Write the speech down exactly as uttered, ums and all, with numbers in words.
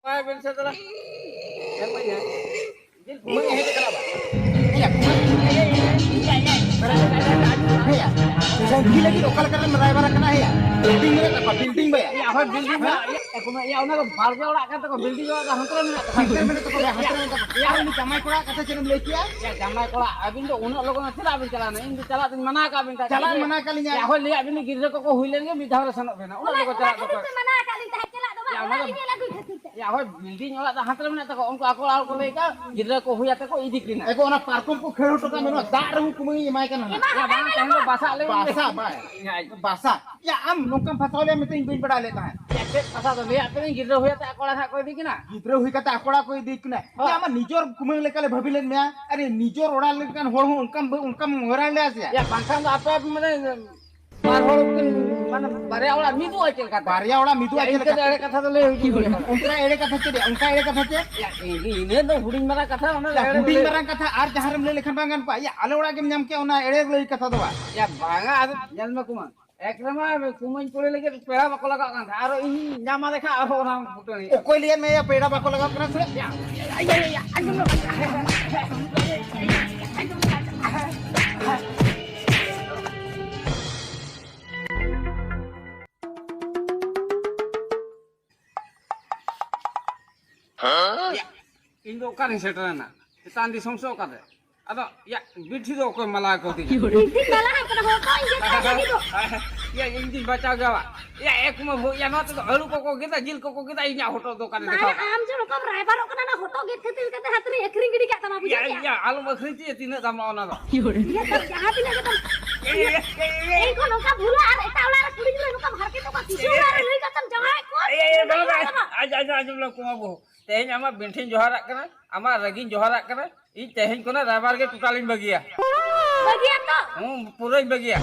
ᱵᱟᱭ ᱵᱮᱱ ᱥᱮ ᱫᱟᱫᱟ? ᱮᱢ ᱢᱟᱹᱧ ᱦᱟᱸᱜ᱾ ᱡᱤᱞ ᱠᱩᱢᱟᱹᱝ ᱮ ᱦᱮᱡ ᱟᱠᱟᱱᱟ ᱵᱟ? ᱦᱮᱸᱭᱟ, ᱠᱩᱢᱟᱹᱝ᱾ ᱦᱮᱸᱭᱟ, ᱥᱚᱝᱜᱤ ᱞᱟᱹᱜᱤᱫ ᱚᱠᱟ ᱞᱮᱠᱟ ᱨᱮᱢ ᱨᱟᱭᱵᱟᱨ ᱟᱠᱟᱱᱟ ᱦᱮᱸᱭᱟ? ᱵᱤᱞᱰᱤᱝ ᱢᱮᱱᱟᱜ ᱛᱟᱠᱚᱣᱟ, ᱵᱤᱞᱰᱤᱝ ᱵᱟᱭᱟ᱾ ᱭᱟ, ᱦᱳᱭ, ᱵᱤᱞᱰᱤᱝ ᱢᱮᱱᱟᱜ, ᱭᱟ, ᱮ, ᱠᱩᱢᱟᱹᱝ, ᱭᱟ, ᱚᱱᱟ ᱫᱚ ᱵᱟᱲᱜᱮ ᱚᱲᱟᱜ ᱠᱟᱱ ᱛᱟᱠᱚᱣᱟ, ᱵᱤᱞᱰᱤᱝ ᱚᱲᱟᱜ ᱫᱚ ᱦᱟᱱᱛᱮ ᱨᱮ ᱢᱮᱱᱟᱜ ᱛᱟᱠᱚᱣᱟ᱾ ᱦᱟᱱᱛᱮ ᱨᱮ ᱢᱮᱱᱟᱜ ᱛᱟᱠᱚᱣᱟ᱾ ᱭᱟ, ᱟᱨ ᱩᱱᱤ ᱡᱟᱢᱟᱭ ᱠᱚᱲᱟ ᱠᱟᱛᱷᱟ ᱪᱮᱫ ᱮᱢ ᱞᱟᱹᱭ ᱠᱮᱭᱟ? ᱭᱟ, ᱡᱟᱢᱟᱭ ᱠᱚᱲᱟ, ᱟᱹᱵᱤᱱ ᱫᱚ ᱩᱱᱟᱹᱜ ᱞᱚᱜᱚᱱ ᱪᱮᱫᱟᱜ ᱵᱤᱱ ᱪᱟᱞᱟᱣᱱᱟ? ᱤᱧ ᱫᱚ ᱪᱟᱞᱟᱜ ᱫᱚᱧ ᱢᱟᱱᱟ ᱟᱠᱟᱫ ᱵᱤᱱ ᱛᱟᱦᱮᱸᱫ᱾ ᱪᱟᱞᱟᱜ ᱮᱢ ᱢᱟᱱᱟ ᱟᱠᱟᱫ ᱞᱤᱧᱟ᱾ ᱭᱟ, ᱦᱳᱭ, ᱞᱟᱹᱭᱟᱫ ᱵᱤᱱ ᱜᱤᱫᱽᱨᱟᱹ ᱠᱚᱠᱚ ᱦᱩᱭ ᱞᱮᱱ ᱜᱮ ᱢᱤᱫ ᱫᱷᱟᱣ ᱨᱮ ᱥᱮᱱᱚᱜ ᱵᱮᱱᱟ᱾ ᱩᱱᱟᱹᱜ ᱚᱱᱟ, ᱞᱚᱜᱚᱱ ᱚᱱᱟ ᱪᱟᱞᱟᱜ ᱠᱷᱟᱹᱛᱤᱨ ᱫᱚ᱾ ᱯᱮ ᱢᱟᱱᱟ ᱟᱠᱟᱫ ᱞᱤᱧ ᱛᱟᱦᱮᱸᱫ, ᱪᱟᱞᱟᱜ ᱫᱚ ᱵᱟᱝ, ᱭᱟ, ᱚᱱᱟ ᱚᱱᱟ ᱫᱚ ᱤᱧ ᱧᱮᱞ ᱟᱹᱜᱩᱭ ᱠᱷᱟᱹᱛᱤᱨ ᱛᱮ᱾ ᱭᱟ, ᱦᱳᱭ, ᱵᱤᱞᱰᱤᱝ ᱚᱲᱟᱜ ᱫᱚ ᱦᱟᱱᱛᱮ ᱨᱮ ᱢᱮᱱᱟᱜ ᱛᱟᱠᱚᱣᱟ, ᱩᱱᱠᱩ ᱟᱠᱚ ᱚᱲᱟᱜ ᱦᱚᱲ ᱠᱚ ᱞᱟᱹᱭ ᱠᱟᱜ, ᱜᱤᱫᱽᱨᱟᱹ ᱠᱚ ᱦᱩᱭ ᱟᱛᱮ ᱠᱚ ᱤᱫᱤ ᱠᱤᱱᱟ᱾ ᱮᱜᱳ, ᱚᱱᱟ ᱯᱟᱨᱠᱚᱢ ᱠᱚ ᱠᱷᱟᱹᱲ ᱦᱚᱴᱚ ᱠᱟᱜ ᱢᱮ, ᱱᱚᱣᱟ ᱫᱟᱜ ᱨᱮᱦᱚᱸ ᱠᱩᱢᱟᱹᱝ ᱤᱧ ᱮᱢᱟᱭ ᱠᱟᱱᱟ ᱱᱟᱦᱟᱜ᱾ ᱮᱢᱟ, ᱭᱟ, ᱵᱟᱝ, ᱮᱢᱟ, ᱛᱮᱦᱮᱧ ᱫᱚ ᱮᱢᱟ᱾ ᱵᱟᱥᱟᱜ ᱞᱮ ᱵᱟᱥᱟ ᱵᱟᱭ᱾ ᱭᱟ, ᱵᱟᱥᱟ᱾ ᱭᱟ, ᱟᱢ ᱱᱚᱝᱠᱟᱢ ᱯᱷᱟᱥᱟᱣ ᱞᱮᱭᱟ ᱢᱮᱱᱛᱮ ᱤᱧ ᱵᱟᱹᱧ ᱵᱟᱲᱟᱭ ᱞᱮᱫ ᱛᱟᱦᱮᱸᱫ᱾ ᱭᱟ, ᱪᱮᱫ ᱯᱷᱟᱥᱟᱣ ᱫᱚ? ᱞᱟᱹᱭᱟᱫ ᱯᱮᱭᱟᱹᱧ ᱜᱤᱫᱽᱨᱟᱹ ᱦᱩᱭ ᱟᱛᱮ ᱟᱠᱚ ᱚᱲᱟᱜ ᱱᱟᱦᱟᱜ ᱠᱚ ᱤᱫᱤ ᱠᱤᱱᱟ᱾ ᱜᱤᱫᱽᱨᱟᱹ ᱦᱩᱭ ᱠᱟᱛᱮ ᱟᱠᱚ ᱚᱲᱟᱜ ᱠᱚ ᱤᱫᱤ ᱠᱤᱱᱟ᱾ ᱦᱳᱭ᱾ ᱭᱟ, ᱟᱢᱟᱜ ᱱᱤᱡᱚᱨ ᱠᱩᱢᱟᱹᱝ ᱞᱮᱠᱟ ᱞᱮ ᱵᱷᱟᱹᱵᱤ ᱞᱮᱫ ᱢᱮᱭᱟ᱾ ᱟᱨᱮ, ᱱᱤᱡᱚᱨ ᱚᱲᱟᱜ ᱞᱮᱠᱟᱱ ᱦᱚᱲ ᱦᱚᱸ ᱚᱱᱠᱟᱢ, ᱚᱱᱠᱟᱢ ᱦᱚᱨᱟ ᱞᱮᱭᱟ ᱥᱮ? ᱭᱟ, ᱵᱟᱝᱠᱷᱟᱱ ᱫᱚ ᱟᱯᱮ, ᱟᱯᱮ ᱢᱟᱱᱮ ᱵᱟᱨ ᱦᱚᱲ ᱠᱤᱱ, ᱢᱟᱱᱮ, ᱵᱟᱨᱭᱟ ᱚᱲᱟᱜ ᱢᱤᱫᱚᱜᱼᱟ ᱪᱮᱫ ᱞᱮᱠᱟᱛᱮ? ᱵᱟᱨᱭᱟ ᱚᱲᱟᱜ ᱢᱤᱫᱚᱜᱼᱟ ᱪᱮᱫ ᱤᱱᱠᱟᱹ ᱫᱚ ᱞᱮᱠᱟᱛᱮ? ᱮᱲᱮ ᱠᱟᱛᱷᱟ ᱫᱚ ᱞᱟᱹᱭ ᱦᱩᱭᱩᱜ ᱜᱮᱭᱟ᱾ ᱚᱱᱛᱮ ᱨᱮ ᱮᱲᱮ ᱠᱟᱛᱷᱟ ᱪᱮᱫ ᱭᱟ? ᱚᱱᱠᱟ ᱮᱲᱮ ᱠᱟᱛᱷᱟ ᱪᱮᱫ? ᱭᱟ, ᱤᱱᱟᱹ, ᱤᱱᱟᱹ ᱫᱚ ᱦᱩᱰᱤᱧ ᱢᱟᱨᱟᱝ ᱠᱟᱛᱷᱟ, ᱚᱱᱟ ᱫᱚ ᱭᱟ, ᱮᱲᱮ ᱦᱩᱰᱤᱧ ᱞᱟᱹᱭ ᱢᱟᱨᱟᱝ ᱠᱟᱛᱷᱟ ᱟᱨ ᱡᱟᱦᱟᱸ ᱨᱮᱢ ᱞᱟᱹᱭ ᱞᱮᱠᱷᱟᱱ ᱵᱟᱝ ᱜᱟᱱ ᱠᱚᱜᱼᱟ? ᱭᱟ, ᱟᱞᱮ ᱚᱲᱟᱜ ᱜᱮᱢ ᱧᱟᱢ ᱠᱮᱭᱟ, ᱚᱱᱟ ᱮᱲᱮ ᱞᱟᱹᱭ ᱠᱟᱛᱷᱟ ᱫᱚ ᱵᱟᱝ᱾ ᱭᱟ, ᱵᱟᱝᱟ, ᱟᱫᱚ ᱧᱮᱞ ᱢᱮ ᱠᱩᱢᱟᱹᱝ, ᱮᱠ ᱨᱮᱢᱟ ᱠᱩᱢᱟᱹᱝ ᱠᱩᱲᱤ ᱞᱟᱹᱜᱤᱫ ᱯᱮᱲᱟ ᱵᱟᱠᱚ ᱞᱟᱜᱟᱜ ᱠᱟᱱ ᱛᱟᱦᱮᱸᱫ, ᱟᱨᱚ ᱤᱧ ᱧᱟᱢ ᱟᱫᱮ ᱠᱷᱟᱱ ᱟᱨᱦᱚᱸ ᱚᱱᱟ ᱯᱷᱩᱴᱟᱹᱱᱤ᱾ ᱚᱠᱚᱭ ᱞᱟᱹᱭᱟᱫ ᱢᱮᱭᱟ ᱯᱮᱲᱟ ᱵᱟᱠᱚ ᱞᱟᱜᱟᱜ ᱠᱟᱱᱟ ᱥᱮ? ᱭᱟ, ᱭᱟ, ᱭᱟ, ᱭᱟ, ᱟᱸᱡᱚᱢ ᱢᱮ᱾ ᱭᱟ, ᱤᱧ ᱫᱚ ᱚᱠᱟᱨᱤᱧ ᱥᱮᱴᱮᱨᱮᱱᱟ? ᱪᱮᱛᱟᱱ ᱫᱤᱥᱚᱢ ᱥᱮ ᱚᱠᱟᱨᱮ? ᱟᱫᱚ, ᱭᱟ, ᱵᱤᱴᱷᱤ ᱫᱚ ᱚᱠᱚᱭ ᱢᱟᱞᱟ ᱠᱟᱣᱫᱤᱧᱟ? ᱵᱤᱴᱷᱤ ᱢᱟᱞᱟ ᱟᱠᱟᱱᱟ, ᱦᱚᱸ, ᱚᱠᱚᱭ ᱤᱧ ᱡᱮ ᱠᱟᱹᱢᱤ ᱫᱚ? ᱭᱟ, ᱤᱧ ᱫᱩᱧ ᱵᱟᱪᱟᱣ ᱜᱮᱭᱟ᱾ ᱭᱟ, ᱮᱠ ᱢᱟ ᱵᱷᱩ-, ᱭᱟ, ᱱᱚᱣᱟ ᱛᱮᱫᱚ ᱟᱹᱞᱩ ᱠᱚᱠᱚ ᱜᱮᱫᱟ, ᱡᱤᱞ ᱠᱚᱠᱚ ᱜᱮᱫᱟ, ᱤᱧᱟᱜ ᱦᱚᱴᱚᱜ ᱫᱚ ᱚᱠᱟᱨᱮ ᱵᱟᱝ, ᱫᱮᱠᱷᱟᱣ? ᱟᱢ ᱡᱮ ᱱᱚᱝᱠᱟᱢ ᱨᱟᱭᱵᱟᱨᱚᱜ ᱠᱟᱱᱟ, ᱚᱱᱟ ᱦᱚᱴᱚᱜ ᱜᱮᱫ ᱠᱷᱟᱹᱛᱤᱨ ᱠᱟᱛᱮ ᱦᱟᱛ ᱨᱮᱧ ᱟᱹᱠᱷᱨᱤᱧ ᱜᱤᱰᱤ ᱠᱟᱜ ᱛᱟᱢᱟ, ᱵᱩᱡᱷᱟᱹᱣ ᱭᱟ, ᱠᱮᱜᱼᱟᱢ? ᱭᱟ, ᱟᱞᱚᱢ ᱟᱹᱠᱷᱨᱤᱧ ᱛᱤᱧᱟᱹ, ᱛᱤᱱᱟᱹᱜ ᱫᱟᱢᱟ ᱚᱱᱟ ᱫᱚ? ᱤᱭᱟᱹ, ᱛᱚ ᱡᱟᱦᱟᱸ ᱛᱤᱱᱟᱹᱜ ᱜᱮ ᱛᱟᱢ᱾ ᱮᱭ, ᱮᱭ, ᱮᱭ, ᱮᱭ᱾ ᱮᱭ ᱠᱚ ᱱᱚᱝᱠᱟ ᱵᱷᱩᱞᱟ ᱟᱨ ᱮᱴᱟᱜ ᱚᱲᱟᱜ ᱨᱮ ᱠᱩᱲᱤ ᱜᱤᱫᱽᱨᱟᱹ ᱱᱚᱝᱠᱟᱢ ᱦᱟᱨᱠᱮᱛᱚᱜ ᱠᱟᱱᱟ, ᱠᱤᱥᱟᱹᱬ ᱚᱲᱟᱜ ᱨᱮ ᱞᱟᱹᱭ ᱠᱟᱛᱮᱢ ᱡᱟᱶᱟᱭᱮᱫ ᱠᱚᱣᱟ, ᱮᱭ, ᱮᱭ, ᱮᱭ, ᱵᱟᱝ, ᱵᱟᱝ᱾ ᱟᱡ, ᱟᱡ, ᱟᱸᱡᱚᱢ ᱞᱮᱢ ᱠᱚᱢᱟ ᱵᱟᱹᱦᱩ᱾ ᱛᱮᱦᱮᱧ ᱟᱢᱟᱜ ᱵᱤᱱᱴᱷᱤᱧ ᱡᱚᱦᱟᱨᱟᱜ ᱠᱟᱱᱟ, ᱟᱢᱟᱜ ᱨᱟᱹᱜᱤᱧ ᱡᱚᱦᱟᱨᱟᱜ ᱠᱟᱱᱟ᱾ ᱤᱧ ᱛᱮᱦᱮᱧ ᱠᱷᱚᱱᱟᱜ ᱨᱟᱭᱵᱟᱨ ᱜᱮ ᱴᱳᱴᱟᱞᱤᱧ ᱵᱟᱹᱜᱤᱭᱟ᱾ ᱵᱟᱹᱜᱤᱭᱟᱢ ᱛᱚ? ᱦᱩᱸ, ᱯᱩᱨᱟᱹᱧ ᱵᱟᱹᱜᱤᱭᱟ᱾